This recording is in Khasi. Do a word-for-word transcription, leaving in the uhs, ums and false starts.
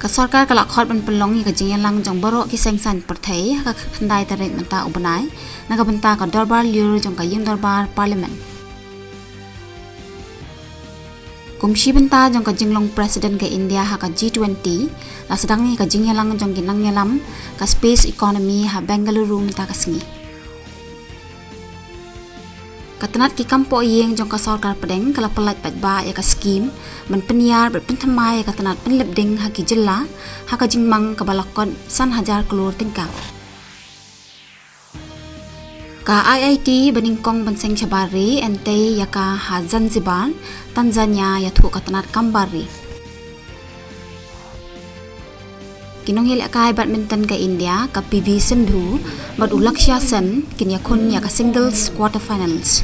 Ka sorkar ka la khot ban pynlong ïa ka jingïalang jong baroh ki seng saiñ pyrthei ha ka khyndai tarik mynta u bnai, na ka bynta ka dorbar lyiur jong ka ïing dorbar Parliament. Kum shi bynta jong ka jinglong President ka India ha ka G twenty, la sdang ïa ka jingïalang jong ki nongïalam ka Space Economy ha Bengaluru mynta ka sngi. Ka tnat ki kam poh ïing jong ka sorkar pdeng ka la pyllait paidbah ïa ka skim ban pynïar bad pynthymmai ïa ka tnat pynlip ding ha ki jylla ha ka jingmang kaba la kot san hajar klur tyngka. Ka I I T banyngkong ban seng shabar ri yn tei ïa ka ha Zanzibar, Tanzania, ïathuh ka tnat kam bar ri. Ki nongïalehkai badminton ka India, ka P V Sindhu bad u Lakshya Sen kin ïakhun ïa ka singles quarter finals.